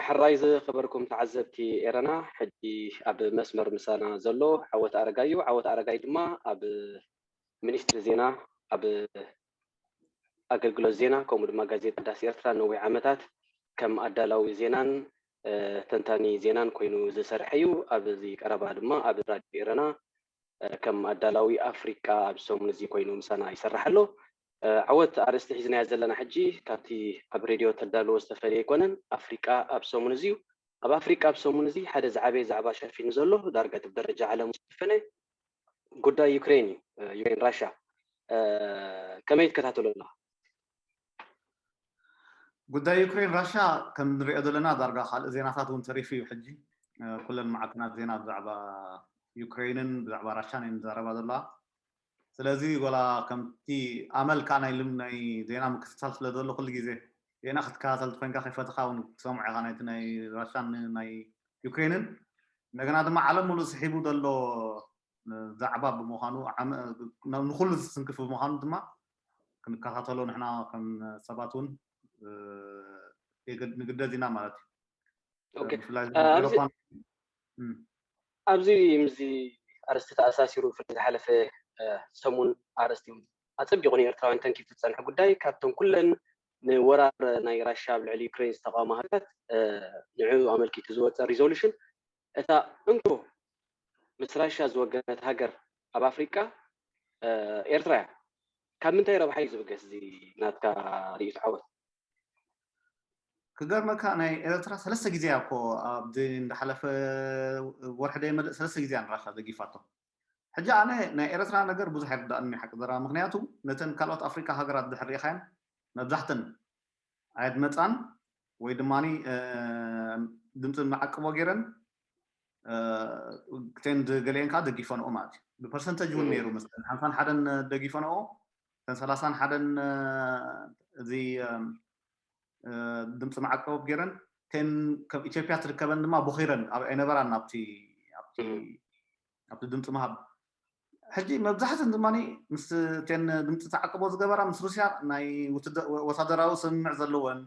ሕራይ ዝኸበርኩም ተዓዘብቲ ኤረና፣ ሕጂ ኣብ መስመር ምሳና ዘሎ ዓወት ኣረጋይ እዩ። ዓወት ኣረጋይ ድማ ኣብ ሚኒስትሪ ዜና፣ ኣብ ኣገልግሎት ዜና፣ ከምኡ ድማ ጋዜጣ ዳስ ኤርትራ ነዊሕ ዓመታት ከም ኣዳላዊ ዜናን ተንታኒ ዜናን ኮይኑ ዝሰርሐ እዩ። ኣብዚ ቀረባ ድማ ኣብ ራድዮ ኤረና ከም ኣዳላዊ ኣፍሪቃ ኣብ ሰሙን እዚ ኮይኑ ምሳና ይሰርሕ ኣሎ። ዓወት፣ ኣርእስቲ ሒዝናያ ዘለና ሕጂ ካብቲ ኣብ ሬድዮ ተዳልዎ ዝተፈለየ ኣይኮነን። ኣፍሪቃ ኣብ ሰሙን እዚ እዩ። ኣብ ኣፍሪቃ ኣብ ሰሙን እዚ ሓደ ዝዓበየ ዛዕባ ሸፊኑ ዘሎ፣ ዳርጋ እቲ ብደረጃ ዓለም ዝሸፈነ ጉዳይ ዩክሬን እዩ። ዩክሬን ራሻ፣ ከመይ ትከታተሎ ኣለኻ? ጉዳይ ዩክሬን ራሻ ከም ንሪኦ ዘለና ዳርጋ ካልእ ዜናታት እውን ተሪፉ እዩ። ሕጂ ኩለን መዓልትናት ዜና ብዛዕባ ዩክሬንን ብዛዕባ ራሻን እየን ዝዛረባ ዘለዋ። ስለዚ ወላ ከምቲ ኣመል ከዓ ናይ ልም ናይ ዜና ምክትታል ስለ ዘሎ ኩሉ ግዜ ዜና ክትከታተል ተኮይንካ ከይፈተኻ እውን ትሰምዖ ኢኻ ናይቲ ናይ ራሻን ናይ ዩክሬንን። እንደገና ድማ ዓለም ሙሉእ ስሒቡ ዘሎ ዛዕባ ብምዃኑ ንኩሉ ዝስንክፍ ብምዃኑ ድማ ክንከታተሎ ንሕና ከም ሰባት እውን ንግደድ ኢና ማለት እዩ። ኣብዚ ምስዚ ኣርእስቲ ተኣሳሲሩ ፍርዲ ዝሓለፈ ሰሙን ኣርእስቲ ኣፀቢቑ ንኤርትራውያን ተንኪፉ ዝፀንሐ ጉዳይ ካብቶም ኩለን ንወራር ናይ ራሻ ኣብ ልዕሊ ዩክሬን ዝተቃወማ ሃገራት ንዕኡ ኣመልኪቱ ዝወፀ ሪዞሉሽን እታ እንኮ ምስ ራሻ ዝወገነት ሃገር ኣብ ኣፍሪቃ ኤርትራ እያ። ካብ ምንታይ ረብሓ እዩ ዝብገስ እዚ ናትካ ርእይቶ ዓወት? ክገርመካ ናይ ኤርትራ ሰለስተ ግዜ እያ እኮ ኣብዚ እንዳሓለፈ ወርሒ ደይመልእ ሰለስተ ግዜ እያ ንራሻ ደጊፋቶ። ሕጂ ኣነ ናይ ኤርትራ ነገር ብዙሕ ኣይርዳእን ሓቂ ዘረባ፣ ምክንያቱ ነተን ካልኦት ኣፍሪካ ሃገራት ድሕር ሪኢኻየን መብዛሕተን ኣየድመፃን ወይ ድማ ድምፂ መዓቅቦ ገይረን ክቴን ገሊአን ከዓ ደጊፈንኦ ማለት እዩ። ብፐርሰንተጅ እውን ነይሩ መስለኒ ሓምሳን ሓደን ደጊፈንኦ፣ እተን ሰላሳን ሓደን እዚ ድምፂ መዓቀብ ገይረን፣ እተን ከም ኢትዮጵያ ትርከበን ድማ ቦኺረን ኣይነበራን ኣብቲ ኣብቲ ድምፂ ምሃብ። ሕጂ መብዛሕተን ድማ ምስ እተን ድምፂ ተዓቅቦ ዝገበራ ምስ ሩስያ ናይ ወታደራዊ ስምምዕ ዘለወን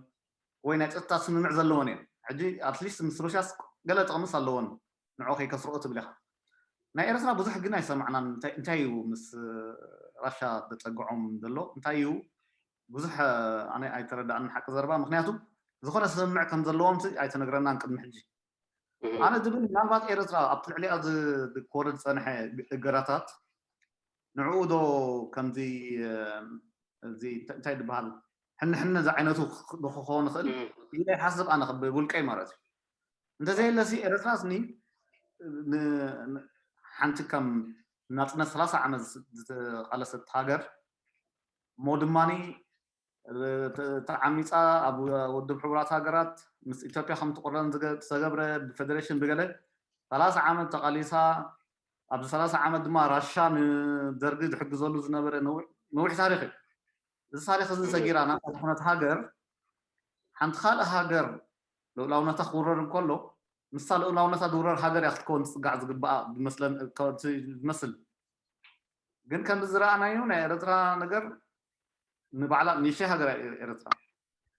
ወይ ናይ ፀጥታ ስምምዕ ዘለወን እየን። ሕጂ ኣትሊስት ምስ ሩስያስ ገለ ጥቕምስ ኣለወን፣ ንዑ ከይከስርኦ ትብል ኢኻ። ናይ ኤርትራ ብዙሕ ግን ኣይሰማዕናን። እንታይ እዩ ምስ ራሻ ዘፀግዖም ዘሎ? እንታይ እዩ ብዙሕ ኣነ ኣይተረዳእን ሓቂ ዘረባ። ምክንያቱ ዝኾነ ስምምዕ ከም ዘለዎም ኣይተነግረናን ቅድሚ ሕጂ። ኣነ ዝብል ምናልባት ኤርትራ ኣብቲ ልዕሊኣ ክወርድ ዝፀንሐ እገዳታት ንዕኡ ዶ ከምዚ እዚ እንታይ ዝበሃል ሕንሕነ ዝዓይነቱ ክኸውን ይኽእል ኢለ ይሓስብ ኣነ ብውልቀይ ማለት እዩ። እንተዘየለሲ ኤርትራስ ኒ ሓንቲ ከም ናፅነት ሰላሳ ዓመት ዝተቃለሰት ሃገር እሞ ድማ ተዓሚፃ ኣብ ውድብ ሕቡራት ሃገራት ምስ ኢትዮጵያ ከም ትቁረን ዝተገብረ ብፌደሬሽን ብገለ ሰላሳ ዓመት ተቃሊሳ። ኣብዚ ሰላሳ ዓመት ድማ ራሻ ንደርጊ ዝሕግዘሉ ዝነበረ ነዊሕ ታሪክ እዩ። እዚ ታሪክ እዚ ሰጊራ ናብታ ዝኾነት ሃገር ሓንቲ ካልእ ሃገር ልኡላውነታ ክውረር እንከሎ ምስታ ልኡላውነታ ዝውረር ሃገር እያ ክትከውን ትፅጋዕ ዝግባኣ ዝመስል። ግን ከምዚ ዝረኣናዮ ናይ ኤርትራ ነገር ንባዕላ ንእሽተይ ሃገር እያ ኤርትራ።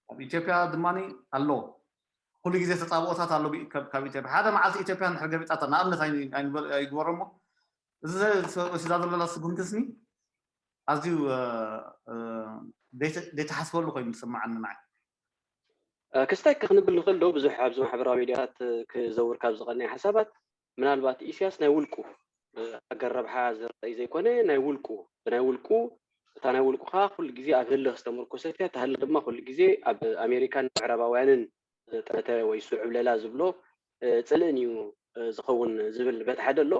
ኣብ ኢትዮጵያ ድማ ኣሎ ኩሉ ግዜ ተፃብኦታት ኣሎ ካብ ኢትዮጵያ ሓደ መዓልቲ ኢትዮጵያ ንድሕር ገቢጣታ ንኣብነት ኣይግበሮ እሞ እዚ ወሲዳ ዘለና ስጉምቲ ስኒ ኣዝዩ ዘይተሓስበሉ ኮይኑ ዝስምዓኒ ንዓይ። ክስታይ ክንብል ንኽእል ዶ ብዙሕ ኣብዚ ማሕበራዊ ሚዲያታት ክዘውር ካብ ዝቐነየ ሓሳባት ምናልባት ኢሳያስ ናይ ውልቁ ሃገር ረብሓ ዝረኢ ዘይኮነ ናይ ውልቁ ብናይ ውልቁ እታ ናይ ውልቁ ከዓ ኩሉ ግዜ ኣብ ህልኽ ዝተመርኮሰት እያ። እታ ህልኽ ድማ ኩሉ ግዜ ኣብ ኣሜሪካን ምዕራባውያንን ጠመተ ወይ ስዑብ ለላ ዝብሎ ፅልእን እዩ ዝኸውን ዝብል በቲ ሓደ ኣሎ።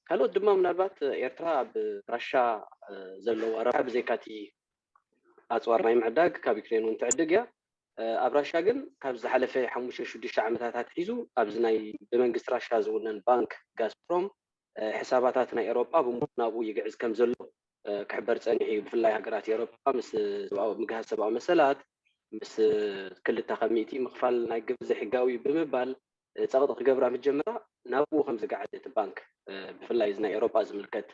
ካልኦት ድማ ምናልባት ኤርትራ ኣብ ራሻ ዘለዋ ረብሓ ብዘይካቲ ኣፅዋር ናይ ምዕዳግ ካብ ዩክሬን እውን ትዕድግ እያ። ኣብ ራሻ ግን ካብ ዝሓለፈ ሓሙሽተ ሽዱሽተ ዓመታት ኣትሒዙ ኣብዚ ናይ ብመንግስቲ ራሻ ዝውነን ባንክ ጋዝፕሮም ሕሳባታት ናይ ኤሮጳ ብሙሉእ ናብኡ ይግዕዝ ከም ዘሎ ክሕበር ጸኒሑ እዩ። ብፍላይ ሃገራት ኤሮጳ ምስ ሰብኣዊ ምግሃስ ሰብኣዊ መሰላት ምስ ክልተ ካብ ሚእቲ ምኽፋል ናይ ግብሪ ዘይሕጋዊ እዩ ብምባል ጸቕጢ ክገብራ ምስ ጀመራ ናብኡ ከም ዝገዓዘ እቲ ባንክ ብፍላይ እዚ ናይ ኤሮጳ ዝምልከት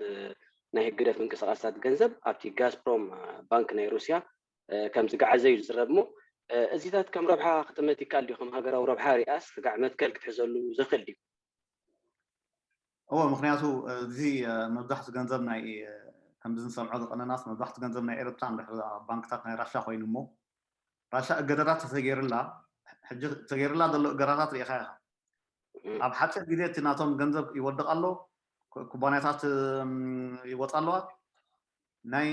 ናይ ህግደፍ ምንቅስቃሳት ገንዘብ ኣብቲ ጋዝፕሮም ባንክ ናይ ሩስያ ከም ዝገዓዘ እዩ ዝዝረብ እሞ እዚታት ከም ረብሓ ክጥመት ይካል ድዩ? ከም ሃገራዊ ረብሓ ሪኣስ ስጋዕ መትከል ክትሕዘሉ ዘኽእል ድዩ? እዎ፣ ምክንያቱ እዚ መብዛሕቱ ገንዘብ ናይ ከምዚ ንሰምዖ ዝቀነናስ መብዛሕቱ ገንዘብ ናይ ኤርትራ እንድሕር ባንክታት ናይ ራሻ ኮይኑ እሞ ራሻ እገዳታት ተተገይርላ ሕጂ ተገይርላ ዘሎ እገዳታት ሪኢኻ ኢኻ። ኣብ ሓፂር ግዜ እቲ ናቶም ገንዘብ ይወድቕ ኣሎ፣ ኩባንያታት ይወፃ ኣለዋ። ናይ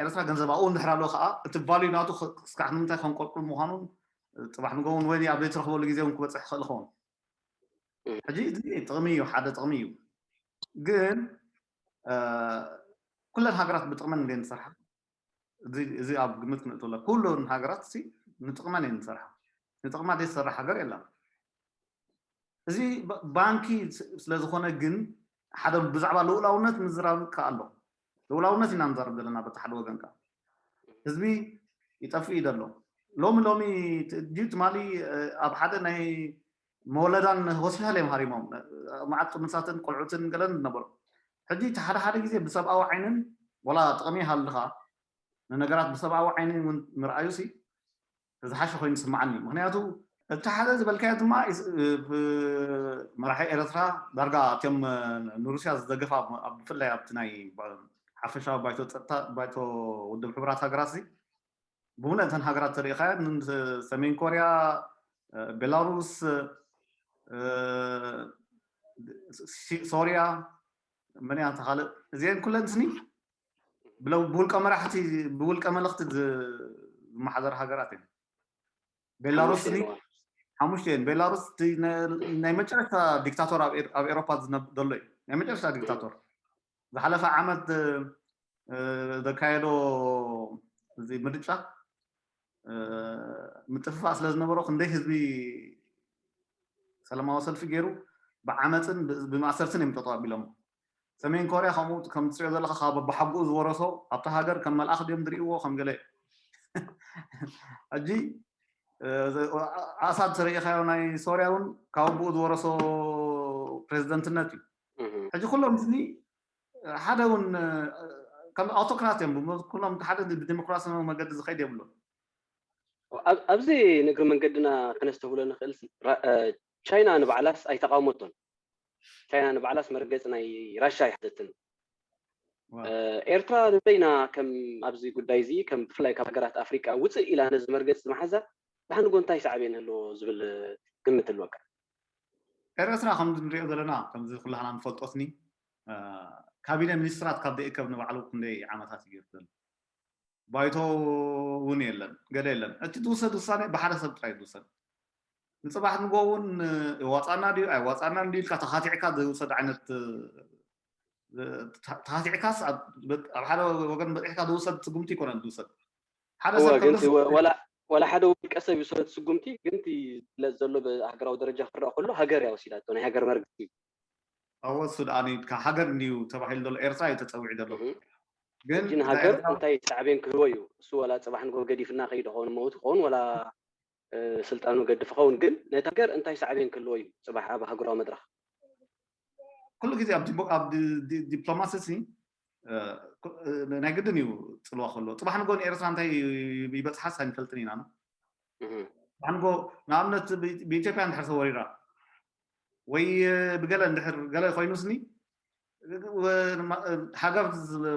ኤርትራ ገንዘብ ኣብኡ እንድሕር ኣለዎ ከዓ እቲ ቫልዩ ናቱ ክስካዕ ንምንታይ ከንቆልቁል ምዃኑን ፅባሕ ንጎውን ወይ ኣብ ዘይትረኽበሉ ግዜ እውን ክበፅሕ ይኽእል ይኸውን። ሕጂ እዚ ጥቕሚ እዩ፣ ሓደ ጥቕሚ እዩ። ግን ኩለን ሃገራት ብጥቕመን እንደ ንሰርሓ እዚ ኣብ ግምት ክንእትወላ ኩለን ሃገራት ንጥቕመን እየን ዝሰርሓ። ንጥቕማ ዘይሰርሕ ሃገር የለን። እዚ ባንኪ ስለዝኾነ ግን ሓደ ብዛዕባ ልኡላውነት ምዝራብ ከ ኣሎ። ልኡላውነት ኢና ንዛረብ ዘለና በቲ ሓደ ወገን ከ ህዝቢ ይጠፍእ እዩ ዘሎ። ሎሚ ሎሚ ትማሊ ኣብ ሓደ ናይ መወለዳን ሆስፒታል እዮም ሃሪሞም። መዓት ጥኑሳትን ቆልዑትን ገለን ዝነበሩ ሕጂ እቲ ሓደ ሓደ ግዜ ብሰብኣዊ ዓይንን ዋላ ጥቕሚ ይሃልኻ ንነገራት ብሰብኣዊ ዓይኒ እውን ምርኣዩ ሲ ዝሓሸ ኮይኑ ይስምዓኒ። ምክንያቱ እቲ ሓደ ዝበልካዮ ድማ መራሒ ኤርትራ ዳርጋ እትዮም ንሩስያ ዝደገፋ ብፍላይ ኣብቲ ናይ ሓፈሻዊ ባይቶ ፀጥታ ባይቶ ውድብ ሕቡራት ሃገራት ሲ ብሙሉእ እተን ሃገራት ተሪኢኻዮ ሰሜን ኮርያ፣ ቤላሩስ፣ ሶርያ፣ መን እያ ተኻልእ እዚአን ኩለን ስኒ ብውልቀ መራሕቲ ብውልቀ መለኽቲ ዝመሓደር ሃገራት እየን። ቤላሩስ ሓሙሽተ እየን። ቤላሩስ ናይ መጨረሻ ዲክታቶር ኣብ ኤሮፓ ዘሎ እዩ። ናይ መጨረሻ ዲክታቶር ዝሓለፈ ዓመት ዘካየዶ እዚ ምርጫ ምጥፍፋእ ስለ ዝነበሮ ክንደይ ህዝቢ ሰላማዊ ሰልፊ ገይሩ ብዓመፅን ብማእሰርትን እዮም ጠጠው ኣቢሎም። ሰሜን ኮርያ ከምኡ ከም ትሪኦ ዘለካ ካብ ኣቦሓጎኡ ዝወረሶ ኣብታ ሃገር ከም መልኣኽ ድዮም ዝርእይዎ ከም ገለ ሕጂ ኣሳድ ተረኢኻዮ ናይ ሶርያ እውን ካብ ኣቦኡ ዝወረሶ ፕሬዚደንትነት እዩ። ሕጂ ኩሎም ስኒ ሓደ እውን ከም ኣውቶክራት እዮም። ኩሎም ሓደ ብዲሞክራሲያዊ መገዲ ዝኸይድ የብሉን። ኣብዚ ንእግሪ መንገድና ከነስተብህሎ ንኽእል ቻይና ንባዕላስ ኣይተቃወመቶን። ቻይና ንባዕላስ መርገፂ ናይ ራሻ ኣይሓዘትን። ኤርትራ ንበይና ከም ኣብዚ ጉዳይ እዚ ከም ብፍላይ ካብ ሃገራት ኣፍሪቃ ውፅእ ኢላ ነዚ መርገፂ ዝመሓዛ ብሓንጎ እንታይ ሳዕቤን ህልዎ ዝብል ግምት ህልወካ? ኤርትራ ከምዚ ንሪኦ ዘለና ከምዚ ኩላህና ንፈልጦ ስኒ ካቢነ ሚኒስትራት ካብ ደይእከብ ንባዕሉ ክንደይ ዓመታት እዩ ገይሩ ዘሎ። ባይቶ እውን የለን፣ ገለ የለን። እቲ ዝውሰድ ውሳኔ ብሓደ ሰብ ጥራይ ዝውሰድ። ንፅባሕ ንጎ እውን ይዋፃና ድዩ ኣይዋፃና ድዩ ኢልካ ተኻቲዕካ ዝውሰድ ዓይነት ተኻቲዕካስ ኣብ ሓደ ወገን በፂሕካ ዝውሰድ ስጉምቲ ይኮነን ዝውሰድ ሓደ ሰብ ወላ ሓደ ውልቀ ሰብ ይውሰድ ስጉምቲ ግን ዝፍለጥ ዘሎ ብሃገራዊ ደረጃ ክረኣ ከሎ ሃገር እያ ወሲዳቶ ናይ ሃገር መርገፂ እዩ። ኣወ እሱ ደኣ ካብ ሃገር እንድዩ ተባሂሉ ዘሎ ኤርትራ እዩ ተፀዊዑ ዘሎ። ግን ንሃገር እንታይ ሳዕቤን ክህልዎ እዩ? እሱ ዋላ ፅባሕ ንጎ ገዲፍና ከይዱ ኸውን መውት ኸውን ዋላ ስልጣኑ ገድፍ ኸውን ግን ነቲ ሃገር እንታይ ሳዕቤን ክህልዎ እዩ ፅባሕ ኣብ ሃገራዊ መድረኽ? ኩሉ ግዜ ኣብ ዲፕሎማሲ ናይ ግድን እዩ ፅልዋ ከሎ ፅባሕ ንጎ ንኤርትራ እንታይ ይበፅሓስ ኣይንፈልጥን ኢና። ፅባሕ ንጎ ንኣብነት ብኢትዮጵያ እንድሕር ተወሪራ ወይ ብገለ እንድሕር ገለ ኮይኑ ስኒ ሃገር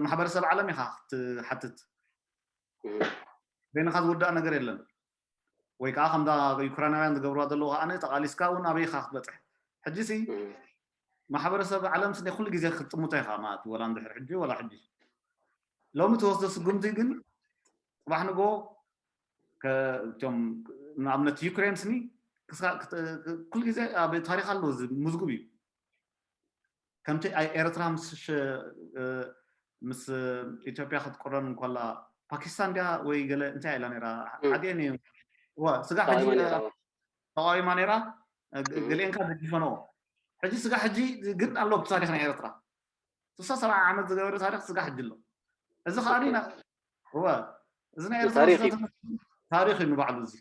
ማሕበረሰብ ዓለም ኢኻ ክትሓትት። በይንኻ ዝውዳእ ነገር የለን። ወይ ከዓ ከምዛ ዩክራናውያን ዝገብርዋ ዘለዉ ከዓ ተቃሊስካ እውን ኣበይ ኢኻ ክትበፅሕ። ሕጂ ሲ ማሕበረሰብ ዓለም ስኒ ኩሉ ግዜ ክትጥምቶ ኢኻ ማለት ወላ እንድሕር ሕጂ ወላ ሕጂ ሎሚ ትወስዶ ስጉምቲ ግን ፅባሕ ንጎ እቶም ንኣብነት ዩክሬን ስኒ ኩሉ ግዜ ኣብ ታሪክ ኣሎ ምዝጉብ እዩ። ከምቲ ኤርትራ ምስ ምስ ኢትዮጵያ ክትቆረን እንኮላ ፓኪስታን ድያ ወይ ገለ እንታይ ኢላ ነራ ዓዲኤን እዩ ስጋ ሕጂ ተቃዊማ ነራ ገሊኤንካ ደጊፈነዎ። ሕጂ ስጋ ሕጂ ግን ኣሎ ብታሪክ ናይ ኤርትራ ስሳ ሰብዓ ዓመት ዝገበረ ታሪክ ስጋ ሕጂ ኣሎ። እዚ ከዓ እወ እዚ ናይ ኤርትራ ታሪክ እዩ ንባዕሉ እዚ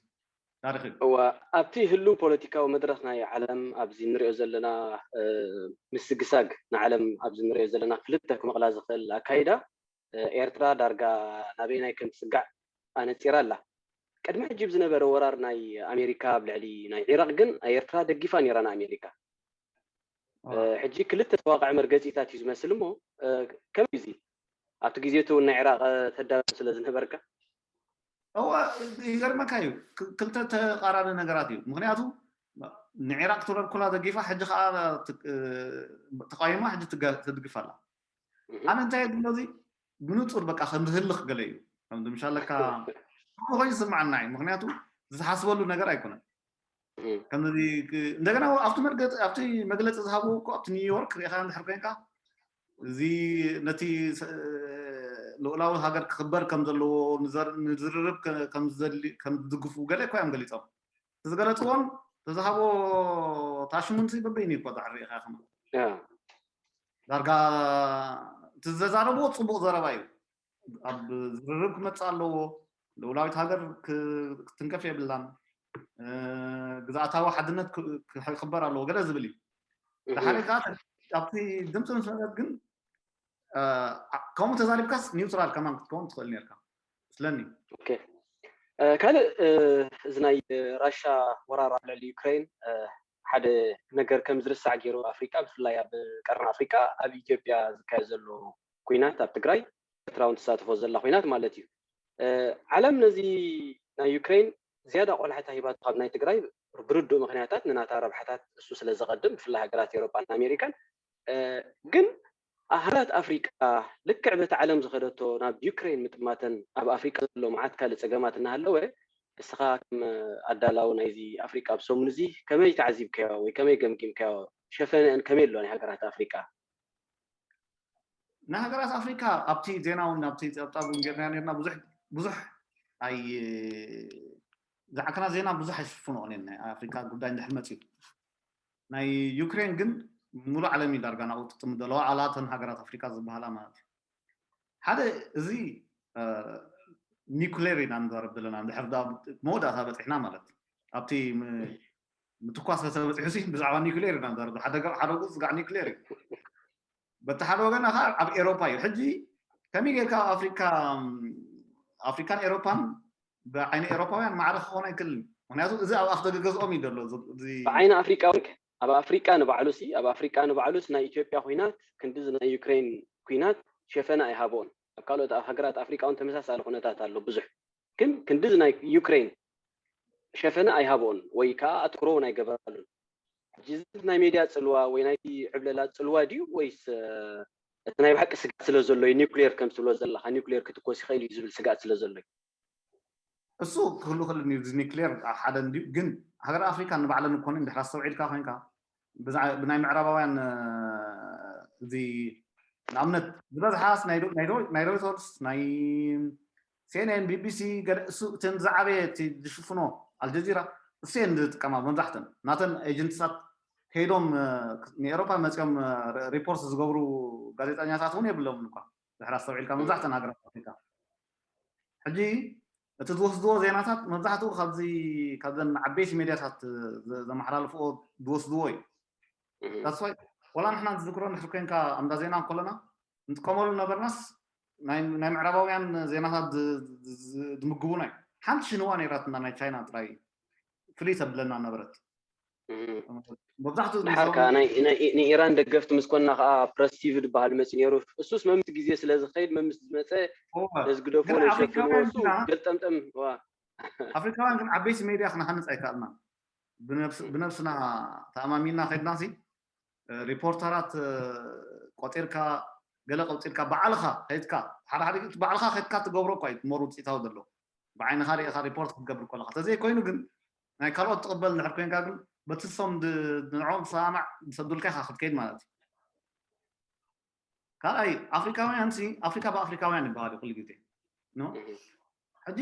ታሪክ እዩ። እወ ኣብቲ ህሉው ፖለቲካዊ መድረክ ናይ ዓለም ኣብዚ ንሪኦ ዘለና ምስግሳግ ንዓለም ኣብዚ ንሪኦ ዘለና ክልተ ክመቕላ ዝኽእል ኣካይዳ ኤርትራ ዳርጋ ናበይናይ ከም ትስጋዕ ኣነፂራ ኣላ። ቅድሚ ሕጂ ብዝነበረ ወራር ናይ ኣሜሪካ ኣብ ልዕሊ ናይ ዒራቕ ግን ኤርትራ ደጊፋ ነይራ ንኣሜሪካ። ሕጂ ክልተ ተዋቕዐ መርገጺታት እዩ ዝመስል እሞ፣ ከመይ እዩ እዚ? ኣብቲ ግዜ እቲ እውን ናይ ዒራቕ ተዳሎ ስለ ዝነበርካ። እዋ፣ ይገርመካ እዩ። ክልተ ተቃራኒ ነገራት እዩ። ምክንያቱ ንዒራቅ ትረኩላ ደጊፋ፣ ሕጂ ከዓ ተቃዊማ፣ ሕጂ ትድግፍ ኣላ። ኣነ እንታይ የድሎ እዚ ብንጹር በቃ ከም ዝህልኽ ገለ እዩ። ከም ዝምሻለካ ኮይኑ ዝስምዓና እዩ። ምክንያቱ ዝተሓስበሉ ነገር ኣይኮነን። ከምዚ እንደገና ኣብቲ መግለፂ ዝሃብዎ እኮ ኣብቲ ኒውዮርክ ሪኢኻ እንድሕር ኮይንካ፣ እዚ ነቲ ልኡላዊ ሃገር ክኽበር ከም ዘለዎ፣ ንዝርርብ ከም ዝድግፉ ገለ እኮ እዮም ገሊፆም። ዝገለፅዎን ተዝሃቦ ታሽሙን ሲ በበይኑ እኮ ዳሕር ሪኢኻ ከማ ዳርጋ እቲ ዘዛረብዎ ፅቡቅ ዘረባ እዩ። ኣብ ዝርርብ ክመፅእ ኣለዎ። ልኡላዊት ሃገር ክትንከፍ የብላን። ግዝኣታዊ ሓድነት ክኽበር ኣለዎ ገለ ዝብል እዩ። ድሓሪ ከዓ ኣብቲ ድምፂ ምስ መፀት ግን ከምኡ ተዛሪብካስ ኒውትራል ከማን ክትከውን ትኽእል ነርካ ስለኒ። ካልእ እዚ ናይ ራሻ ወራር ኣብ ልዕሊ ዩክሬን ሓደ ነገር ከም ዝርሳዕ ገይሩ ኣፍሪቃ፣ ብፍላይ ኣብ ቀርኒ ኣፍሪቃ ኣብ ኢትዮጵያ ዝካየድ ዘሎ ኩናት ኣብ ትግራይ ኤርትራ እውን ትሳተፎ ዘላ ኩናት ማለት እዩ። ዓለም ነዚ ናይ ዩክሬን ዝያዳ ቆላሕታ ሂባቶ ካብ ናይ ትግራይ ብርዱእ ምክንያታት ንናታ ረብሓታት እሱ ስለ ዘቐድም ብፍላይ ሃገራት ኤውሮጳን ኣሜሪካን። ግን ሃገራት ኣፍሪቃ ልክዕ በቲ ዓለም ዝኸደቶ ናብ ዩክሬን ምጥማተን ኣብ ኣፍሪቃ ዘሎ መዓት ካልእ ጸገማት እናሃለወ እስኻ ከም ኣዳላዊ ናይዚ ኣፍሪቃ ኣብ ሰሙን እዚ ከመይ ተዓዚብካዮ ወይ ከመይ ገምጊምካዮ? ሸፈነአን ከመይ ኣሎ ናይ ሃገራት ኣፍሪቃ? ንሃገራት ኣፍሪካ ኣብቲ ዜና እውን ኣብቲ ፀብፃብ እውን ጌርና ነርና ብዙሕ ብዙሕ ኣይ ዝዓክና ዜና ብዙሕ ኣይሽፍንኦን እየን ናይ ኣፍሪካ ጉዳይ እንድሕር መፅዩ። ናይ ዩክሬን ግን ሙሉእ ዓለም እዩ ዳርጋ ናብኡ ትጥምት ዘለዋ ኣላተን ሃገራት ኣፍሪካ ዝበሃላ ማለት እዩ። ሓደ እዚ ኒኩሌር ኢና ንዛረብ ዘለና እንድሕር መወዳእታ በፂሕና ማለት ኣብቲ ምትኳስ ተበፂሑ ሲ ብዛዕባ ኒኩሌር ኢና ንዛረብ። ሓደ ገ- ሓደ ጉፅ ስጋዕ ኒኩሌር እዩ። በቲ ሓደ ወገን ከዓ ኣብ ኤሮፓ እዩ። ሕጂ ከመይ ጌርካ ኣብ ኣፍሪካ ኣፍሪካን ኤሮፓን ብዓይኒ ኤሮፓውያን ማዕረ ክኾን ኣይክእልን። ምክንያቱ እዚ ኣብ ኣፍ ደገ ገዝኦም እዩ ዘሎ። እዚ- እዚ- ብዓይኒ ኣፍሪቃ እውን ኣብ ኣፍሪቃ ንባዕሉ ሲ ኣብ ኣፍሪቃ ንባዕሉስ ናይ ኢትዮጵያ ኩናት ክንድዚ ናይ ዩክሬን ኩናት ሸፈነ ኣይሃብኦን። ኣብ ካልኦት ሃገራት ኣፍሪቃ እውን ተመሳሳሊ ኩነታት ኣሎ ብዙሕ። ግን ክንድዚ ናይ ዩክሬን ሸፈነ ኣይሃብኦን ወይ ከዓ ኣትኩሮ እውን ኣይገበራሉን። ሕጂ እዚ ናይ ሜድያ ፅልዋ ወይ ናይቲ ዕብለላ ፅልዋ ድዩ ወይስ እቲ ናይ ብሓቂ ስጋት ስለ ዘሎ እዩ? ኒውክሌር ከም ትብሎ ዘለካ ኒውክሌር ክትኮስ ይኽእል እዩ ዝብል ስጋት ስለ ዘሎ እዩ። እሱ ክህሉ ክእል እዩ። እዚ ኒክሌር ሓደ እንድዩ፣ ግን ሃገር ኣፍሪካ ንባዕለን እኮ እንድሕር ኣስተውዒልካ ኮይንካ ብናይ ምዕራባውያን እዚ ንኣብነት ዝበዝሓስ ናይ ሮይተርስ ናይ ሲኤንኤን ቢቢሲ ገለ እሱ እተን ዝዓበየ እቲ ዝሽፍኖ ኣልጀዚራ እሱ እየን ዝጥቀማ መብዛሕተን ናተን ኤጀንትሳት ከይዶም ንኤሮፓ መፂኦም ሪፖርት ዝገብሩ ጋዜጠኛታት እውን የብሎምን እኳ ድሕር ኣስተውዒልካ መብዛሕተን ሃገራት ኣፍሪካ ሕጂ እቲ ዝወስድዎ ዜናታት መብዛሕትኡ ካብዚ ካብዘን ዓበይቲ ሜድያታት ዘመሓላልፍኦ ዝወስድዎ እዩ። ታስዋይ ወላ ንሕና ዝዝክሮ ንሕር ኮይንካ ኣምዳ ዜና እንከለና ንጥቀመሉ ነበርናስ ናይ ምዕራባውያን ዜናታት ዝምግቡና እዩ። ሓንቲ ሽንዋ ነይራትና ናይ ቻይና ጥራይ ፍልይ ተብለና ነበረት። መብዛሕትኡ ድሓር ከዓ ንኢራን ደገፍቲ ምስ ኮና ከዓ ፕረስ ቲቪ ዝበሃል መፂ ነይሩ። እሱስ መምስ ግዜ ስለ ዝኸይድ መምስ ዝመፀ ነዚ ግደፎ ነሸፍንዎ እሱ ገልጠምጠም ኣፍሪካውያን ግን ዓበይቲ ሜድያ ክነሃንፅ ኣይከኣልናን። ብነብስና ተኣማሚና ከድና ሲ ሪፖርተራት ቆፂርካ ገለ ቀውፂልካ ባዕልኻ ከይድካ ሓደ ሓደ ባዕልኻ ከይድካ ትገብሮ እኳ እዩ ሞር ውፅኢታዊ ዘሎ። ብዓይንኻ ሪኢኻ ሪፖርት ክትገብር ከለኻ ተዘይኮይኑ ግን ናይ ካልኦት ትቕበል እንድሕር ኮይንካ ግን በቲ ሶም ንዕኦም ዝሰማማዕ ዝሰዱልካ ኢኻ ክትከይድ ማለት እዩ። ካልኣይ ኣፍሪካውያን ሲ ኣፍሪካ ብኣፍሪካውያን ይበሃል እዩ ኩሉ ግዜ። ሕጂ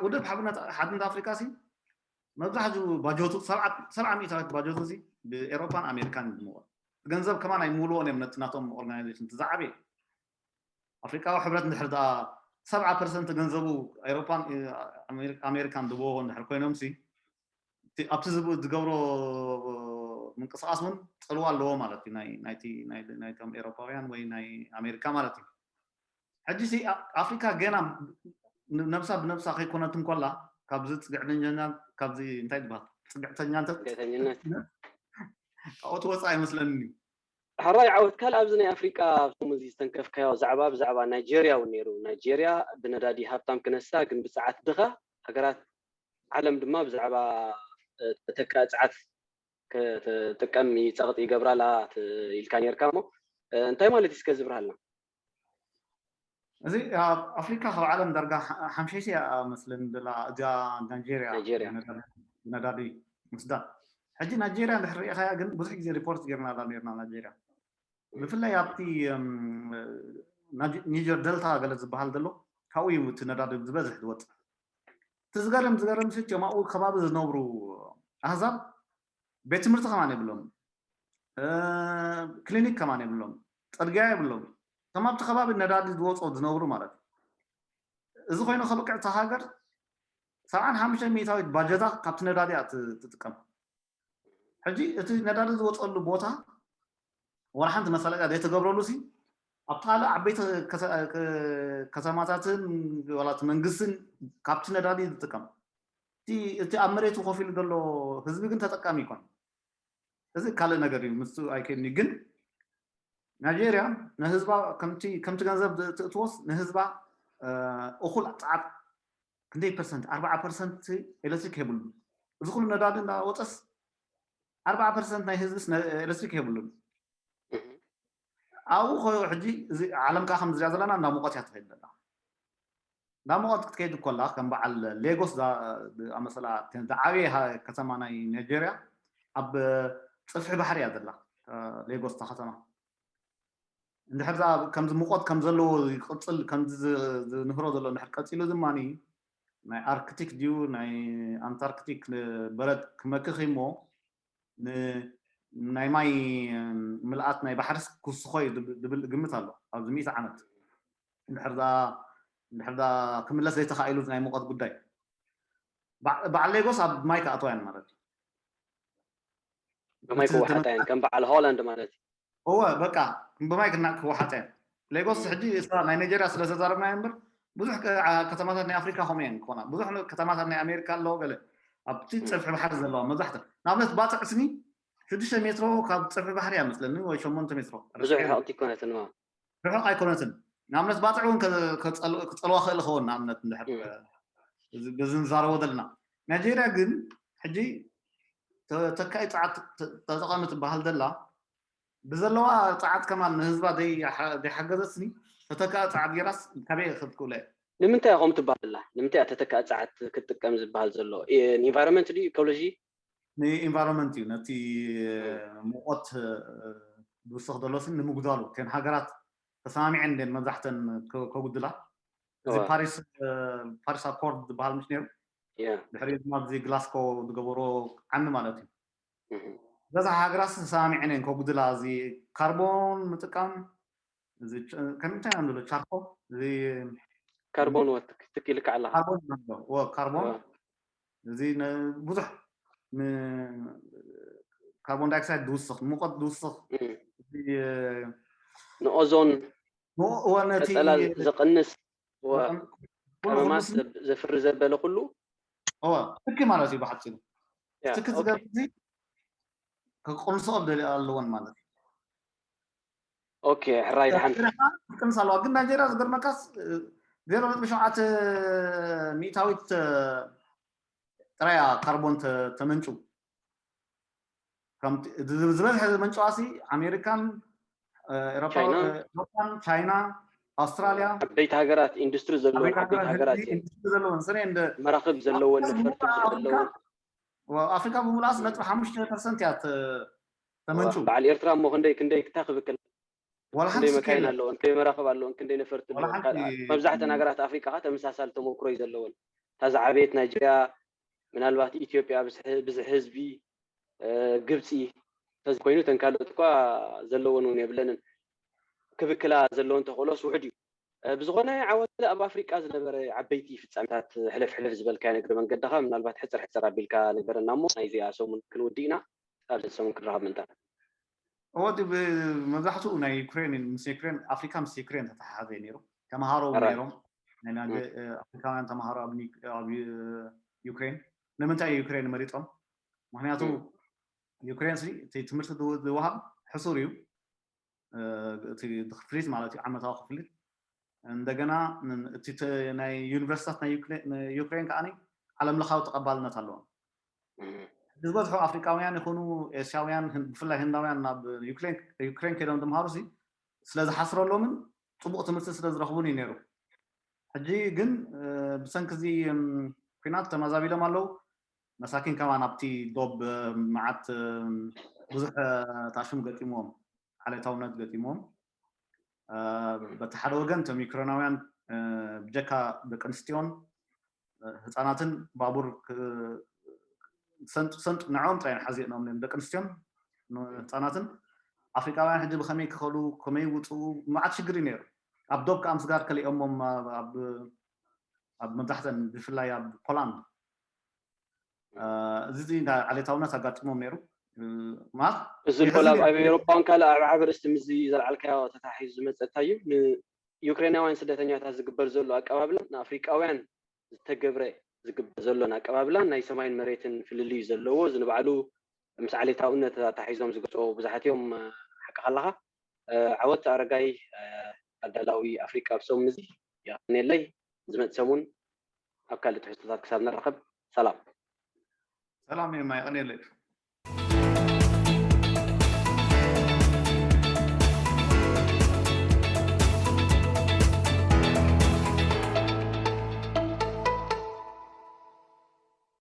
ውድብ ሓድነት ኣፍሪካ ሲ መብዛሕትኡ ባጀቱ ሰብዓ ሚእታዊት ባጀቱ ሲ ብኤሮፓን ኣሜሪካን ይድምቆ። ገንዘብ ከማን ኣይምውልዎን እዮም ነቲ ናቶም ኦርጋናይዜሽን ዝዓበየ ኣፍሪካዊ ሕብረት እንድሕር ደኣ ሰብዓ ፐርሰንት ገንዘቡ ኤሮፓን ኣሜሪካን ድቦዎ እንድሕር ኮይኖም ሲ ኣብቲ ዝገብሮ ምንቅስቃስ እውን ፅልዋ ኣለዎ ማለት እዩ ናይቲ ናይቶም ኤሮፓውያን ወይ ናይ ኣሜሪካ ማለት እዩ። ሕጂ ሲ ኣፍሪካ ገና ነብሳ ብነብሳ ከይኮነት እንኮላ ካብዚ ፅግዕተኛና ካብዚ እንታይ ዝበሃል ፅግዕተኛንተት ገተኝነት ካብኡ ትወፅእ ኣይመስለንን እዩ። ሕራይ ዓወት። ካልእ ኣብዚ ናይ ኣፍሪቃ ኣብ ሰሙን እዚ ዝተንከፍካዮ ዛዕባ ብዛዕባ ናይጄርያ እውን ነይሩ። ናይጄርያ ብነዳዲ ሃብታም ክነሳ ግን ብፅዓት ድኻ ሃገራት ዓለም ድማ ብዛዕባ ተተካ ፅዓት ክትጥቀም ይፀቕጢ ይገብራላ ኢልካ ነርካ እሞ እንታይ ማለት እዩ እስከ ዝብርሃልና? እዚ ኣብ ኣፍሪካ ካብ ዓለም ዳርጋ ሓምሸይቲ እያ መስለኒ ዘላ እዚኣ ናይጄርያ ናይጄርያ። ነዳዲ ምስዳድ። ሕጂ ናይጄርያ እንድሕር ርኢኻያ ግን ብዙሕ ግዜ ሪፖርት ጌርና ዳ ነርና ናይጄርያ ብፍላይ ኣብቲ ኒጀር ደልታ ገለ ዝበሃል ዘሎ ካብኡ እዩ እቲ ነዳዲ ዝበዝሕ ዝወፅእ። እቲ ዝገርም ዝገርም ሲ ጀማኡ ከባቢ ዝነብሩ ኣህዛብ ቤት ትምህርቲ ከማን የብሎም፣ ክሊኒክ ከማን የብሎም፣ ፅርግያ የብሎም። እቶም ኣብቲ ከባቢ ነዳዲ ዝወፅኦ ዝነብሩ ማለት እዩ። እዚ ኮይኑ ከብቅዕ እታ ሃገር ሰብዓን ሓሙሽተ ሚእታዊት ባጀታ ካብቲ ነዳዲ እያ ትጥቀም። ሕጂ እቲ ነዳዲ ዝወፀሉ ቦታ ወላ ሓንቲ መሳለጥያ ዘይተገብረሉ ሲ ኣብቲ ካልእ ዓበይቲ ከተማታትን ዋላ እቲ መንግስትን ካብቲ ነዳዲ ዝጥቀም እቲ ኣብ መሬቱ ኮፍ ኢሉ ዘሎ ህዝቢ ግን ተጠቃሚ ይኮን። እዚ ካልእ ነገር እዩ ምስ ኣይከድኒ ግን ናይጄርያ ንህዝባ ከምቲ ከምቲ ገንዘብ ትእትወስ ንህዝባ እኹል ፃዓት ክንደይ ፐርሰንት ኣርባዓ ፐርሰንት ኤሌክትሪክ የብሉን። እዚ ኩሉ ነዳዲ እንዳወፀስ ኣርባዓ ፐርሰንት ናይ ህዝብስ ኤሌክትሪክ የብሉን። ኣብኡ ኮ ሕጂ እዚ ዓለም ከዓ ከም ዝሪኣ ዘለና እንዳ ሙቐት እያ ትኸይድ ዘላ። እንዳ ሙቐት ክትከይድ ኮላ ከም በዓል ሌጎስ ዝኣመሰላ ዝዓበየ ከተማ ናይ ናይጄርያ ኣብ ፅፍሒ ባሕሪ እያ ዘላ። ሌጎስ እታ ከተማ እንድሕር ከምዚ ሙቐት ከም ዘለዎ ይቅፅል ከምዚ ዝንህሮ ዘሎ እንድሕር ቀፂሉ ድማ ናይ ኣርክቲክ ድዩ ናይ ኣንታርክቲክ በረድ ክመክኽ እሞ ናይ ማይ ምልኣት ናይ ባሕርስ ክውስኾ እዩ ዝብል ግምት ኣሎ ኣብዚ ሚእቲ ዓመት እንድሕር ክምለስ ዘይተኻኢሉ ናይ ሙቐት ጉዳይ በዓል ሌጎስ ኣብ ማይ ክኣትዋ እየን ማለት እዩ። ብማይ ክወሓጣ እየን ከም በዓል ሆላንድ ማለት እዩ። እወ በቃ ብማይ ክወሓጣ እየን። ሌጎስ ሕጂ እሳ ናይ ናይጀርያ ስለተዛረብና እምበር ብዙሕ ከተማታት ናይ ኣፍሪካ ከምኡ እየን ክኾና ብዙሕ ከተማታት ናይ ኣሜሪካ ኣለዎ ገለ ኣብቲ ፀፍሒ ባሕሪ ዘለዋ መብዛሕተ ንኣብነት ባፅዕ ስኒ ሽዱሽተ ሜትሮ ካብ ፀፍሒ ባሕሪ እያ መስለኒ ወይ ሸሞንተ ሜትሮ ብዙሕ ርሕቕቲ ኣይኮነትን። ርሑቕ ኣይኮነትን። ንኣብነት ባፅዕ እውን ክፀልዋ ክእል ኸውን ንኣብነት እንድሕር በዚ ንዛረቦ ዘለና ናይጀርያ ግን ሕጂ ተተካኢ ፀዓት ተጠቐሚ ትበሃል ዘላ ብዘለዋ ፀዓት ከማን ንህዝባ ዘይሓገዘትኒ ተተካኢ ፀዓት ጌራስ ካበይ ክብክብለ ንምንታይ ከምኡ ትበሃል ዘላ? ንምንታይ እያ ተተካኢ ፀዓት ክትጥቀም ዝበሃል ዘሎ? ንኢንቫይሮንመንት ድዩ ኢኮሎጂ? ንኢንቫይሮንመንት እዩ ነቲ ሙቐት ዝውስኽ ዘሎ ስን ንምጉዳሉ እተን ሃገራት ተሰማሚዐን እንዴን መብዛሕተን ከጉድላ እዚ ፓሪስ ፓሪስ ኣኮርድ ዝበሃል ምሽ ነይሩ ድሕሪ ድማ እዚ ግላስኮ ዝገበሮ ዓሚ ማለት እዩ በዛ ሃገራት ተሰማሚዐን እየን ከጉድላ እዚ ካርቦን ምጥቃም ከምታይ ም ዘሎ ቻርኮ እዚ ካርቦን ትክልካ ኣለካ ካርቦን ካርቦን እዚ ብዙሕ ካርቦን ዳይኦክሳይድ ዝውስኽ ሙቐት ዝውስኽ ንኦዞን ነቲ ቀፀላ ዘቐንስ ቀመማት ዘፍሪ ዘበለ ኩሉ ትኪ ማለት እዩ ብሓፂሩ ትኪ ዝገብር ክቅንስኦ ደሊ ኣለዎን ማለት እዩ ኦኬ ሕራይ ድሓን ክትቅንስ ኣለዋ ግን ናይጀርያ ዝገርመካስ ዜሮ ነጥቢ ሸውዓተ ሚእታዊት ጥራያ ካርቦን ተመንጩ ዝበዝሐ ዘመንጨዋ ሲ ኣሜሪካን ኤሮፓን ቻይና ኣውስትራሊያ ዓበይቲ ሃገራት ኢንዱስትሪ ዘለወን ዓበይቲ ሃገራት ዘለወን ስነ መራክብ ዘለወን ነፈርቲ ዘለወን ኣፍሪካ ብምሉኣስ ነጥቢ ሓሙሽተ ፐርሰንት እያ ተመንጩ በዓል ኤርትራ እሞ ክንደይ ክንደይ ክታ ክብክል ክንደይ መካይን ኣለዎን ክንደይ መራክብ ኣለዎን ክንደይ ነፈርቲ ኣለዎን መብዛሕተን ሃገራት ኣፍሪካ ከ ተመሳሳሊ ተመክሮ እዩ ዘለዎን እታ ዝዓበየት ናይጀርያ ምናልባት ኢትዮጵያ ብዝሒ ህዝቢ ግብፂ ተዝኮይኑ ተን ካልኦት እኳ ዘለዎን እውን የብለንን ክብክላ ዘለዎን ተኽእሎስ ውሕድ እዩ ብዝኾነ ዓወት ኣብ ኣፍሪቃ ዝነበረ ዓበይቲ ፍፃሜታት ሕልፍ ሕልፍ ዝበልካዮ ንግሪ መንገድኻ ምናልባት ሕፅር ሕፅር ኣቢልካ ንገረና እሞ ናይዚኣ ሰሙን ክንውዲ ኢና ኣብ ሰሙን ክንረኸብ ምንታ እወ መብዛሕትኡ ናይ ዩክሬን ምስ ዩክሬን ኣፍሪካ ምስ ዩክሬን ተተሓሓዘ ነይሩ ተምሃሮ ነይሮም ናይ ናገ ኣፍሪካውያን ተምሃሮ ኣብ ዩክሬን። ንምንታይ ዩክሬን መሪፆም? ምክንያቱ ዩክሬን እቲ ትምህርቲ ዝወሃብ ሕሱር እዩ። እቲ ክፍሊት ማለት እዩ፣ ዓመታዊ ክፍሊት። እንደገና እቲ ናይ ዩኒቨርሲታት ናይ ዩክሬን ከዓ ዓለም ለኻዊ ተቐባልነት ኣለዎም። ዝበዝሑ ኣፍሪቃውያን ይኹኑ ኤስያውያን፣ ብፍላይ ህንዳውያን ናብ ዩክሬን ከይዶም ዝምሃሩ ሲ ስለ ዝሓስረሎምን ፅቡቕ ትምህርቲ ስለ ዝረኽቡን እዩ ነይሩ። ሕጂ ግን ብሰንኪ እዚ ኩናት ተመዛቢሎም ኣለዉ። መሳኪን ከማን ኣብቲ ዶብ መዓት ብዙሕ ታሽም ገጢምዎም፣ ዓሌታውነት ገጢምዎም። በቲ ሓደ ወገን እቶም ዩክሬናውያን ብጀካ ደቂ ኣንስትዮን ህፃናትን ባቡር ሰንጡ ንዕኦም ጥራይ ሓዚእኖም፣ ደቂ ኣንስትዮን ህፃናትን። ኣፍሪቃውያን ሕጂ ብከመይ ክኸዱ፣ ከመይ ውፅኡ፣ መዓት ሽግር እዩ ነይሩ። ኣብ ዶብ ከዓ ምስጋር ከሊኦሞም ኣብ መብዛሕተን ብፍላይ ኣብ ፖላንድ እዚ ዓሌታውነት ኣጋጢሞም ነይሩ። እዚ ፖል ኣብ ኤውሮጳን ካልእ ኣብ ዓብ ርእስቲ ምስዚ ዘልዓልካዮ ተታሒዙ ዝመፀ እንታይ እዩ? ንዩክሬናውያን ስደተኛታት ዝግበር ዘሎ ኣቀባብላ ንኣፍሪቃውያን ዝተገብረ ዝግበር ዘሎን ኣቀባብላን ናይ ሰማይን መሬትን ፍልልዩ ዘለዎ፣ እዚ ንባዕሉ ምስ ዓሌታውነት ኣታሒዞም ዝገልፅዎ ብዙሓት እዮም። ሓቂ ከለኻ። ዓወት ኣረጋይ ኣዳላዊ ኣፍሪቃ ብሰሙ እዚ የቐንየለይ። ዝመፅእ ሰሙን ኣብ ካልእ ትሕዝቶታት ክሳብ ንራኸብ ሰላም። ሰላም የማ፣ የቐንየለይ።